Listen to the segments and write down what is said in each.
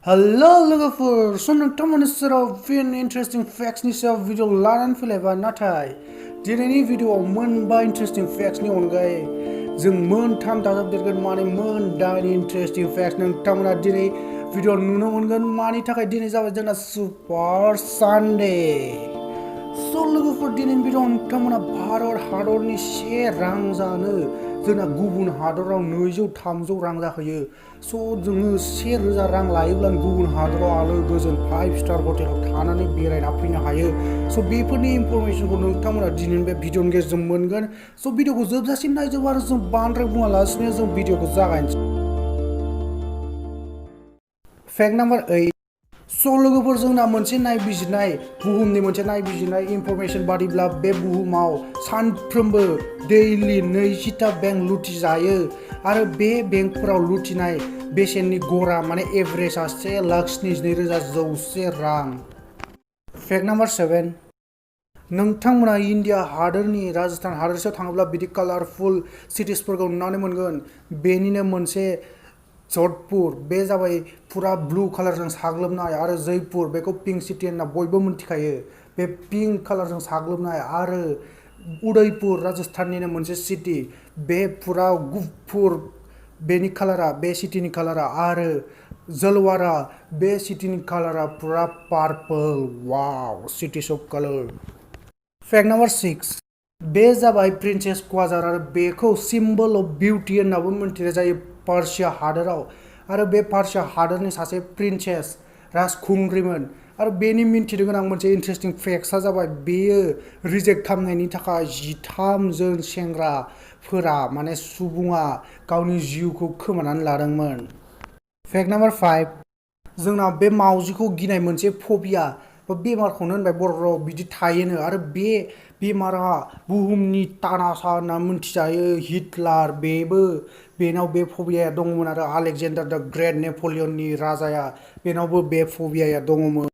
Hello लोगोफोर नोंथांमोननि सेराव फिन इन्टारेस्टिं फेक्ट्सनि सायाव भिडिअ लानानै फैलायबाय नाथाय दिनैनि भिडिअआव मोनबा इन्टारेस्टिं फेक्ट्सनि अनगायै जों मोनथाम दाजाबदेरगोन माने मोन8 इन्टारेस्टिं फेक्ट्स नोंथांमोना दिनै भिडिअ नुनो मोनगोन मानि थाखाय दिनै जाबाय जोंना सुपार सानडे लोगोफोर दिनैनि भिडिअआव नोंथांमोना भारत हादरनि 1 रां जानो जोंना गुबुन हादराव 200-300 रां जाहैयो जोङो 1000 रां लायोब्ला गुबुन हादराव आलो गोजोन 5 स्टार हटेलाव थानानै बेरायना फैनो हायो बेफोरनि इनफरमेशनखौ नोंथांमोना दिनैनि बे भिडिअनि गेजेरजों मोनगोन भिडिअखौ जोबजासिम नायजोब आरो जों बांद्राय बुङालासिनो जों भिडिअखौ जागायनोसै फेक्ट नम्बर 8 लोगोफोर जोंना मोनसे नायबिजिरनाय बुहुमनि मोनसे नायबिजिरनाय इनफरमेशन बादिब्ला बे बुहुमाव सानफ्रोमबो दैलि 20टा बेंक लुथिजायो आरो बे बेंकफोराव लुथिनाय बेसेननि गरा माने एभारेजआ 1,72,900 रां फेक्ट नम्बर 7 नोंथांमोना इन्डिया हादोरनि राजस्थान हादोरसायाव थाङोब्ला बिदि कालारफुल सिटिसफोरखौ नुनो मोनगोन बेनिनो मोनसे जोधपुर बे जाबाय पुरा ब्लू कालारजों साग्लोबनाय आरो जयपुर बेखौ पिंक सिटी होनना बयबो मिथिखायो बे पिंक कालारजों साग्लोबनाय आरो उदयपुर राजस्थाननिनो मोनसे सिटी बे पुरा गुफुर बेनि कालारा बे सिटीनि कालारा आरो जलवारा बे सिटीनि कालारा पुरा पार्पल वाव cities of colour fact number 6 बे जाबाय प्रिन्सेस क्वाजार आरो बेखौ सिम्बल अफ बिउटी होननाबो मिथिनाय जायो पार्सिया हादोराव आरो बे पार्सिया हादोरनि सासे प्रिन्सेस राजखुंग्रिमोन आरो बेनि मिन्थिनो गोनां मोनसे इन्टारेस्टिं फेक्टआ जाबाय बेयो रिजेक्ट खालामनायनि थाखाय 13 जन सेंग्राफोरा माने सुबुङा गावनि जिउखौ खोमानानै लादोंमोन फेक्ट नम्बर 5 जोंना बे मावजिखौ गिनाय मोनसे फबिया बेमारखौनो होनबाय बर' राव बिदि थायोनो आरो बे बेमारा बुहुमनि तानासा होनना मिथिजायो हिटलार बेनाव बे फबियाया दङमोन आरो आलेकजेन्डार द ग्रेट नेपलियननि राजाया बेनावबो बे फबियाया दङमोन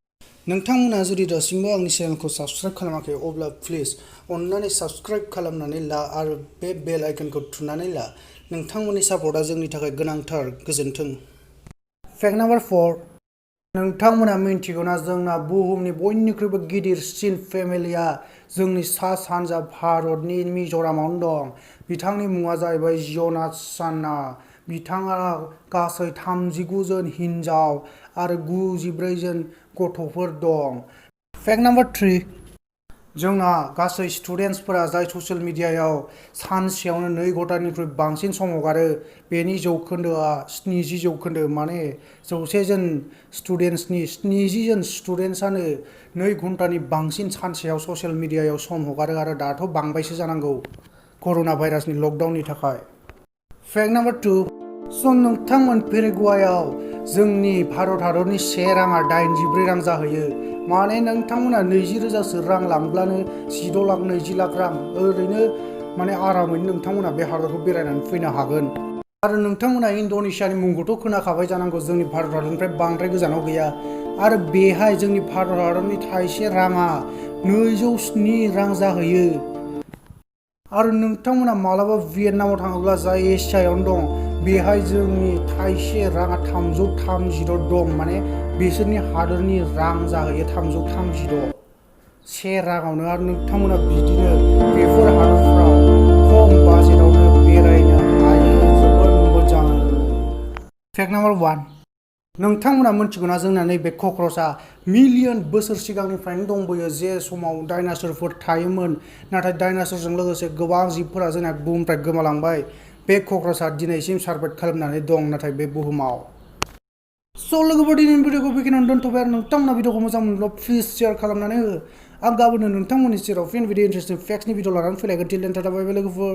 नोंथांमोना जुदि दासिमबो आंनि चेनेलखौ साबस्क्राइब खालामाखै अब्ला प्लिज अन्नानै साबस्क्राइब खालामनानै ला आरो बे बेल आइकनखौ थुनानै ला नोंथांमोननि सापर्टआ जोंनि थाखाय गोनांथार गोजोन्थों फेक्ट नम्बर 4 नोंथांमोना मिन्थिगौना जोंना बुहुमनि बयनिख्रुइबो गिदिरसिन फेमिलिया जोंनि सा सानजा भारतनि मिज'रामावनो दं बिथांनि मुङा जाहैबाय जनाथन बिथाङा गासै 39 जन हिनजाव आरो 94 जन गथ'फोर दं फेक्ट नम्बर 3 जोंना गासै स्टुडेन्टसफोरा जाय ससियेल मिडियायाव सानसेयावनो 2 घन्टानिख्रुइ बांसिन सम हगारो बेनि जौखोन्दोआ 70 जौखोन्दो माने 100 जन स्टुडेन्टसनि 70 जन स्टुडेन्टसानो 2 घन्टानि बांसिन सानसेयाव ससियेल मिडियायाव सम हगारो आरो दाथ' बांबायसो जानांगौ कर'ना भाइरासनि लकडाउननि थाखाय फेक्ट नम्बर 2 नोंथांमोन पेरागुवेआव जोंनि भारत हादरनि 1 राङा 84 रां जाहैयो माने नोंथांमोना 20,000सो रां लांब्लानो 16,20 लाख रां ओरैनो माने आरामैनो नोंथांमोना बे हादरखौ बेरायनानै फैनो हागोन आरो नोंथांमोना इन्ड'नेसियानि मुंखौथ' खोनाखाबाय जानांगौ जोंनि भारत हादरनिफ्राय बांद्राय गोजानाव गैया आरो बेहाय जोंनि भारत हादरनि थाइसे राङा 207 रां जाहैयो आरो नोंथांमोना मालाबा भियेटनामाव थाङोब्ला जाय एसियायावनो दं बेहाय जोंनि थाइसे राङा 336 दं माने बिसोरनि हादोरनि रां जाहैयो 336 1 राङावनो आरो नोंथांमोना बिदिनो बेफोर हादरफोराव खम बाजेटावनो बेरायनो हायो जोबोद मोजां फेक्ट नम्बर 1 नोंथांमोना मिथिगौना जोंना नैबे क'क्राझा मिलियन बोसोर सिगांनिफ्रायनो दंबोयो जे समाव डायनासरफोर थायोमोन नाथाय डायनासरजों लोगोसे गोबां जिबफोरा जोंना बुहुमनिफ्राय गोमालांबाय बे क'क्राझा दिनैसिम सार्भाइभ खालामनानै दं नाथाय बे बुहुमाव लोगोफोर दिनैनि भिडिअखौ बेखिनियावनो दोनथ'बाय आरो नोंथांमोना भिडिअखौ मोजां मोनब्ला प्लिज शेयार खालामनानै हो आं गाबोननो नोंथांमोननि सेराव फिन बिदि इन्टारेस्टिं फेक्ट्सनि भिडिअ लानानै फैलायगोन टिल देन टाटा बाय बाय लोगोफोर